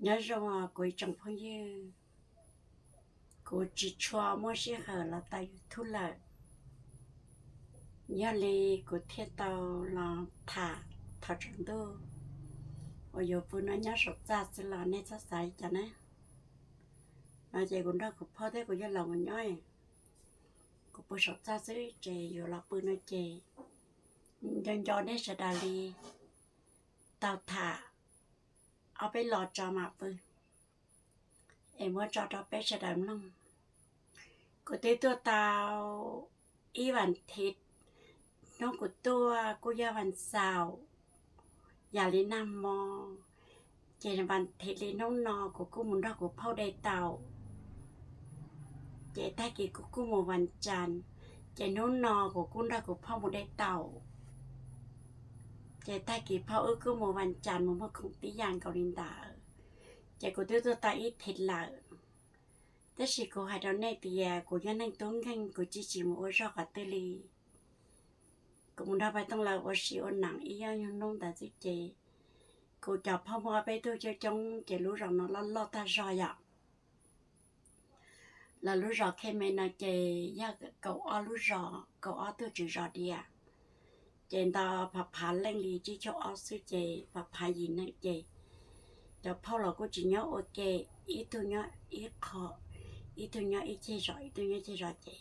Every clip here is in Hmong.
Nyob zoo kuv ib tsoom phooj ywg, kuv tsis tshua muaj sij hawm los tau YouTube lawm, yog li kuv thiaj tau los tham thov tsaus ntuj uas yuav pw no nyob saum txaj xwb los nej txhob xav li cas na. No ces kuv nrog kuv phauj thiab kuv yawg laus mus nyob, kuv pw saum txaj xwb ces yuav los pw no ces nco nco nej sawv daws li tau tham ob peb lo tso mam pw es muab tso rau peb sawv daws mloog. Kuv twb tuaj tau ib vas thiv, hnub kuv tuaj kuj yog vas xaum, yam li nag hmo, ces vas thiv li hnub no kuv kuj mus nrog kuv phauj de taum, ces tag kis kuv kuj mus vas cas, ces hnub no kuv kuj nrog kuv phauj mus de taum, ces tag kis phauj wb kuj mus vas cas mus muag khoom tib yam nkaus li ntawd, ces kuv twb tuaj tau ib thiv lawm. Tab sis kuv hais rau nej tias kuv yog neeg tub nkeeg kuv tsis tsis mus ua zog qhov twg li. Kuv mus nrog Paj Tooj lawv ua si ua nam ib ob nyuag hnub ntawd xwb ces kuv cov phauj muaj ob peb tug coob coob ces lub zos no loj loj tag zog yom. Lawv lub zos Khe Me no ces yog kaum ob lub zos, kaum ob tug tswv zos diam, ces nto phav phav leej li tsib caug ob xwb ces phav phav yim neeg ces cov phauj los kuj tsis nyob ua ke, ib tug nyob ib qho, ib tug nyob ib ceg zos, ib tug nyob ceg zos ces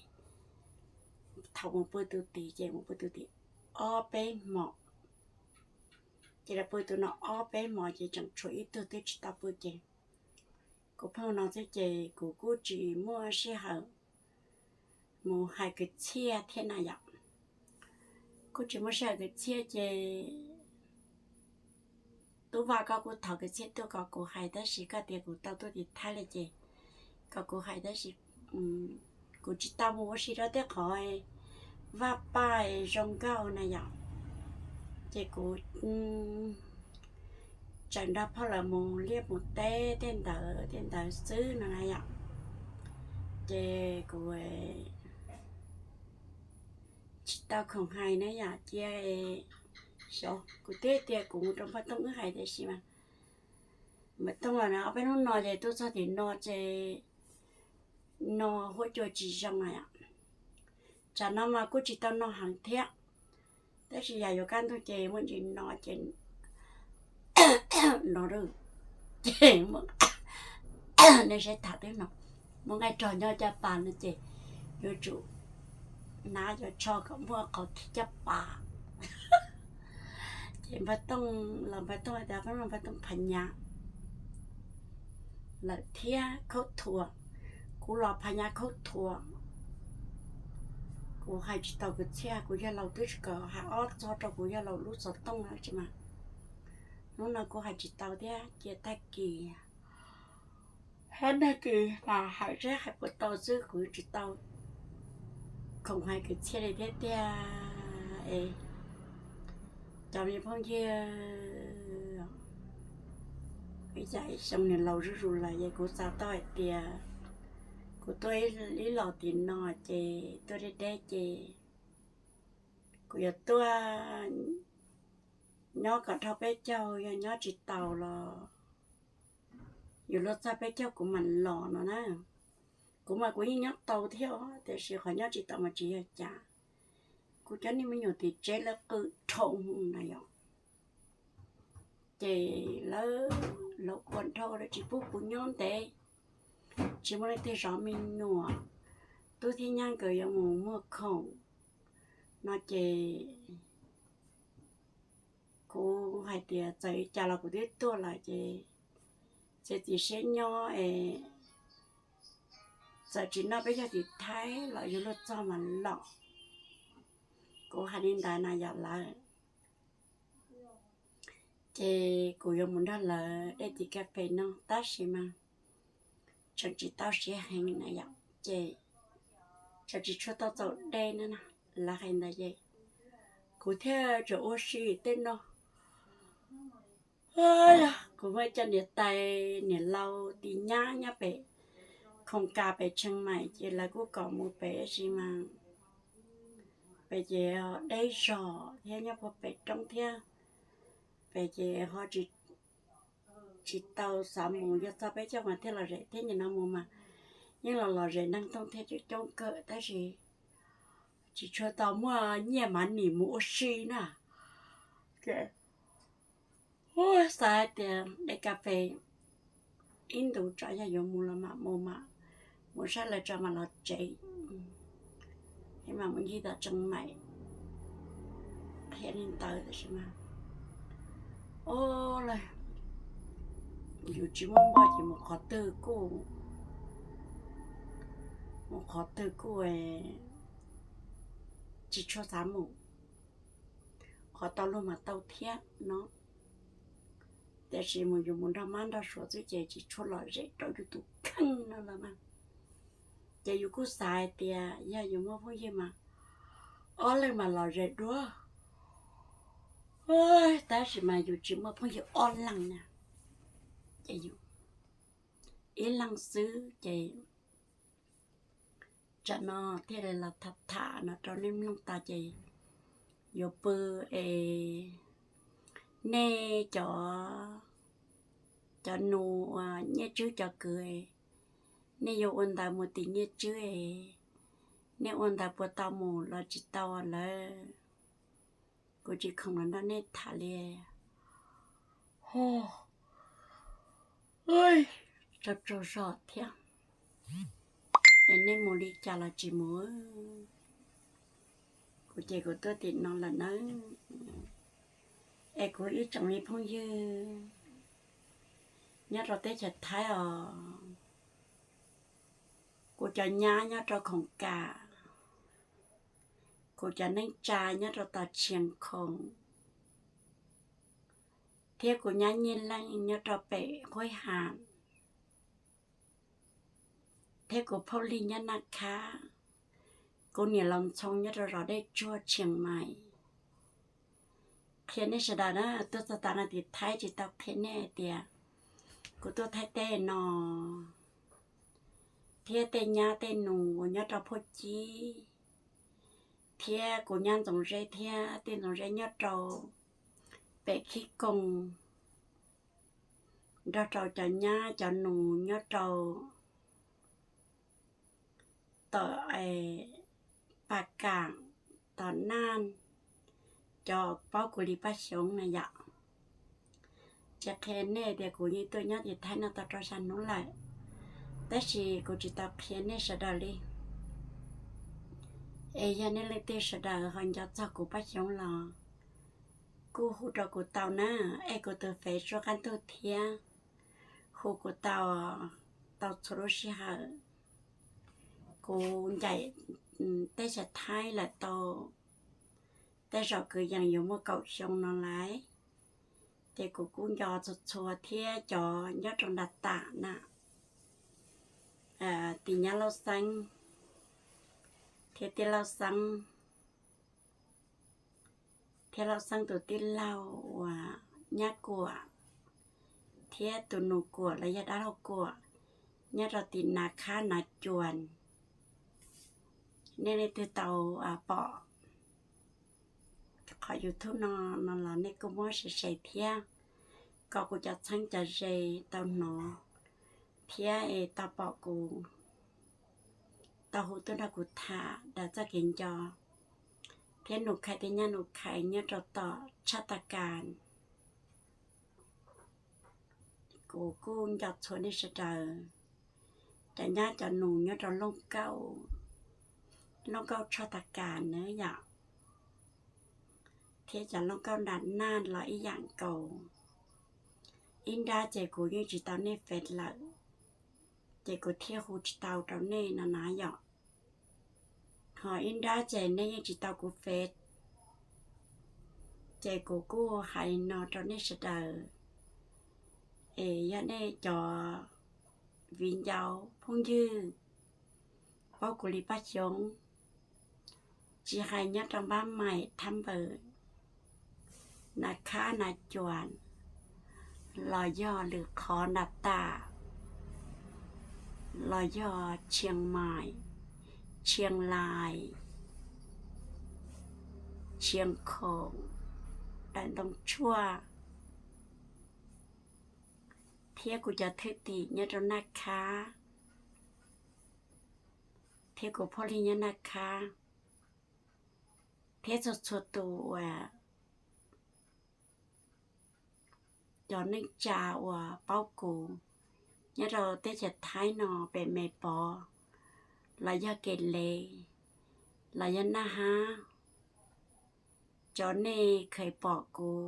thaum mus pw tus tid ces mus pw tus tid ob peb hmos, ces los pw tus no ob peb hmos ces tseem tshuav ib tug twb tsis tau pw ces kuv pheej no xwb ces kuv kuj tsis muaj sij hawm mus hais kwv txhiaj thiab na yom. Kuj tsis muaj sij hawm kwv txhiaj ces tub Vaj koj kuj thov kwv txhiaj tuaj kom kuv hais tab sis koj tias kuv tau tuaj tim Thaib li ces kom kuv hais tab sis kuv tsis tau mus ua si rau tej qhov Vaj Paj zoo nkauj na yom. Ces kuv tseem nrog phauj lawv mus liaj mus teb tej ntawd tej ntawd xwb no na yom. Ces kuv tsis tau khoom hais na yom, cia xyov kuv twb tias kuv mus rau Npawg Tooj wb hais tiam sis mas Npawg Tooj los na ob peb hnub no ces tuaj txog tim no ces no huab cua tsis zoo na yom. Tsam no mas kuj tsis tau no heev thiab, tab sis yam yuav kaj ntug ces muaj ntsis no ces no ces nej saib tham twb no, muaj nqaij rog nyob caj pas no ces yuav tsum hnav cov tsho kom muaj qhov thib caj pas. Ces Npawg Tooj los Npawg Tooj tias Npawg Tooj phav nyas lawm thiab khaub thuas, kuv los phav nyas khaub thuas. Kuv hais tsis tau kwv txhiaj, kuv yawg laus twb tsis kom hais ob txog rau kuv yawg laus lub xov tooj na tsis mas hnub no kuv hais tsis tau thiab cia tag kis hab nag kis mas hais seb hais puas tau xwb, kuv tsis tau khoom hais kwv txhiaj li thiab tiag es cov me phooj ywg, ib xyoo niam laus zuj zus lawm es kuv xav tau hais tias kuv tuaj ib los tim no ces tuaj deb deb ces kuv yuav tuaj nyob kom dhau peb caug, yog nyob tsis taus los yuav luag txog peb caug kuv mam los no na. Kuv mas kuv yeej nyob tau thiab tiam sis qhov nyob tsis tau mas tsis yog cas. Kuv cov niag me nyuam tim tsev lawv qw dhau na yom, ces lawv laus quas dhau lawv tsis pub kuv nyob ntev, tsis muaj leej twg zov me nyuam, tub thiab nyab nkawd yuav mus muag khoom no ces kuv hais tias txawm li cas los kuv twb tuaj lawm ces txiav txim siab nyob es txawm tsis noj peb caug tim Thaib los yuav luag txog mas los. Kuv hais li ntawd na yom lawv, ces kuv yuav mus nrog lawv dej tim kas fes no tab sis mas tseem tsis tau siav heev na yom, ces tseem tsis tshua tau txaus dej na, lawv hais ntawd ces kuv thiaj tseem ua si tej no. Kuv muaj cov niam tais niam laus tis nyab nyob pem khoom kas pem Tsheej Maim ces lawv kuj kom mus pem tab sis mas pem ces deb zog thiab nyob puag pem roob thiab, pem ces ho tsis tsis tau xav mus, yog txog peb caug mas thiaj lom zem thiab. Nim no mus mas yeej los lom zem, neeg thooj thiab coob coob kawg tab sis tsis tshua tau muaj nyiaj mav nim mus ua si na. Ces xav hais tias de kas fes ib ntus tso, yog yuav mus los mam mus, mam mus saib lawv tso mam los tsev, es mam mus ncig tom Tsheej Maim qhia li ntawd tab sis mas, o, yus tsis muaj npoj ces mus qhov twg kuj, mus qhov twg kuj tsis tshua xav mus, qhov tau luag mas tau thiab no. Tiam sis mus yus mus nrog mab nrog suav xwb ces tsis tshua lom zem rau yus tus kheej no los mas. Ces yus kuj xav hais tias yog yus muaj phooj ywg mas ob leeg mas lom zem dua, tab sis mas yus tsis muaj phooj ywg ob leeg na, ces yus ib leeg xwb ces tsam no thiaj li los tham tham no rau nej mloog tas ces yuav pw es nej cov, cov nus uas Nyiaj Tswb cov kwv, nej yuav ua ntawv mus tim Nyiaj Tswb es nej ua ntawv puas tau mus los tsis tau lawm, kuv tsis khoom los nrog nej tham li. Tsaug tsaug zog thiab, es nej mus li cas los tsis mus, kuv ces kuv tuaj tim no lawm nawb. Es kuv ib tsoom me phooj ywg nyob rau teb chaws Thaib os, kuv cov nyab nyob rau Khoom Kam, kuv cov neej tsa nyob rau tom Tshiab Khoom, thiab kuv nyab Nyiaj Leej nyob rau pem Huaib Ham, thiab kuv phauj Lig nyob Naj Khab, kuv niam Laus Ntxhoo nyob rau zos Dej Tsuag Tshiab Maim. Qhia nej sawv daws na, tuaj txog tav no tim Thaib tsis tau qhia nej hais tias kuv tuaj Thaib teb no, thiab tej nyab tej nus uas nyob rau Phuaj Cib, thiab kuv nyab Ntxoov Zeb thiab tij Ntxoov Zeb nyob rau pem Khib Koos, nrog rau cov nyab cov nus nyob rau tom Pas Kam, tom Naj, cov paub kuv li Paj Xyoov na yom. Tsis qhia nej tias kuv yeej tuaj nyob tim Thaib no tau rau xya hnub lawm, tab sis kuv tsis tau qhia nej sawv daws li. Es yog nej leej twg sawv daws ho nco txog kuv Paj Xyoov los kuj hu rau kuv tau na, es kuv tus fev suab qab ntug thiab, hu kuv tau, tau txhua lub sij hawm. Kuv ncaim teb chaws Thaib lawm tau tej zaum kwv yees yuav muaj kaum xyoo no lawm, ces kuv kuj nco txhua txhua thiab cov nyob rau nram tam na, tim nyab Lauj Xeeb thiab tij Lauj Xeeb, thiab Lauj Xeeb tus tij laug uas Nyab Kuam, thiab tus nus Kuam los yog dab laug Kuam nyob rau tim Nav Khab Nav Cuas. Nej leej twg tau pom qhov YouTube no, no los nej kuj muab share share thiab, kom kuv cov txheeb cov ze tau hnov thiab es tau pom kuv, tau hu tuaj nrog kuv tham daws txoj kev nco thiab nus khais tej nyab nus khais nyob rau tom tshaj tas kas. Kuv kuj nco txhua nej sawv daws, cov nyab cov nus nyob rau Looj Kauj, Looj Kauj tshaj tas kas na yom, thiab cov Looj Kauj nram Naj los ib yam nkaus. Ib nrab ces kuv yeej tsis tau nej fev lawm, ces kuv thiaj hu tsis tau rau nej no na yom. Ho ib nrab ces nej yeej tsis tau kuv fev, ces kuv kuj hais no rau nej sawv daws, es yog nej cov viv ncaus phooj ywg paub kuv li Paj Xyoov, tsis hais nyob rau Npab Maim, Thab Npawm, Nav Khab Nav Cuas, los yog lwm qhov nram tam, los yog Tshiab Maim, Tshiab Lais, Tshiab Khoom, daim Ntoo Tshuaj, thiab kuv cov thwj tim nyob rau Naj Khab, thiab kuv phooj ywg nyob Naj Khab, thiab txhua txhua tus uas cov neej tsa uas paub kuv nyob rau teb chaws Thaib no pem Me Pov los yog Kev Lev los yog Naj Hab, cov nej kheev pom kuv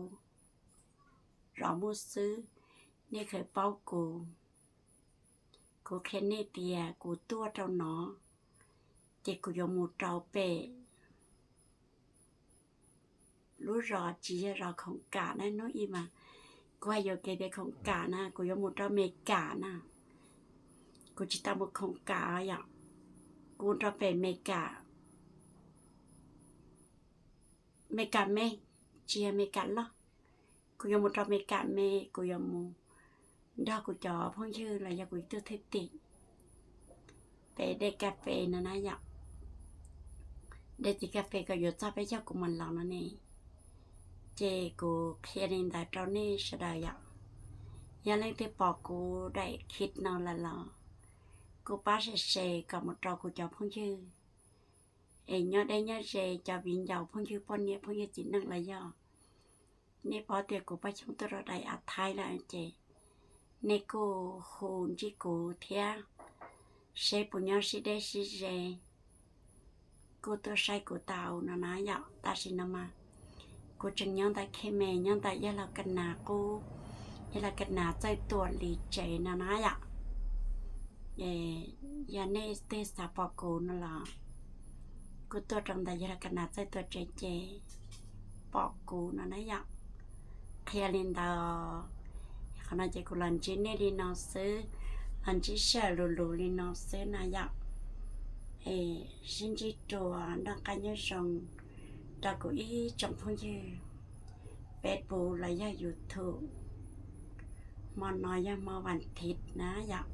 zov muj xwb, nej kheev paub kuv, kuv qhia nej tias kuv tuaj rau no ces kuv yuav mus rau pem lub zos tsis yog zos Khoom Kam na, hnub ib mas kuv hais yuam kev tias Khoom Kam na, kuv yuav mus rau Me Kam na, kuv tsis tau mus Khoom Kam yom, kuv mus rau pem Me Kam, Me Kam Me, tsis yog Me Kam Loj, kuv yuav mus rau Me Kam Me, kuv yuav mus nrog kuv cov phooj ywg los yog kuv ib tug thwj tim pem de kas fes no na yom, de txiv kas fes kom yuav txog peb caug kuv mam los no ne. Ces kuv qhia li ntawd rau nej sawv daws yom. Yog leej twg pom kuv daim clip no lawm los kuj pab share share kom mus rau kuv cov phooj ywg es nyob deb nyob ze, cov viv ncaus phooj ywg poj niam phooj ywg txiv neej los yog nej paub tias kuv paj xyoob tuaj rau daim av Thaib lawm ces nej kuj hu ntsib kuv thiab seb puas nyob sib deb sib ze, kuj tuaj saib kuv tau no na yom. Tam sim no mas kuv tseem nyob ntawm Khe Me, nyob ntawm Yawg Laus Kas Nas qub, Yawg Laus Kas Nas Txawj Tuam li tsev no na yom. Yog nej twg xav pom kuv no los kuj tuaj rau ntawm Yawg Laus Kas Nas Txawj Tuam tsev ces pom kuv no na yom. Qhia li ntawd, qhov no ces kuv los ntsib nej li no xwb, los ntsib sij hawm luv luv li no xwb na yom. Es sib ntsib dua, noj qab nyob zoo rau kuv ib tsoom phooj ywg Facebook los yog YouTube. Hmo no yog hmo vas thiv na yom,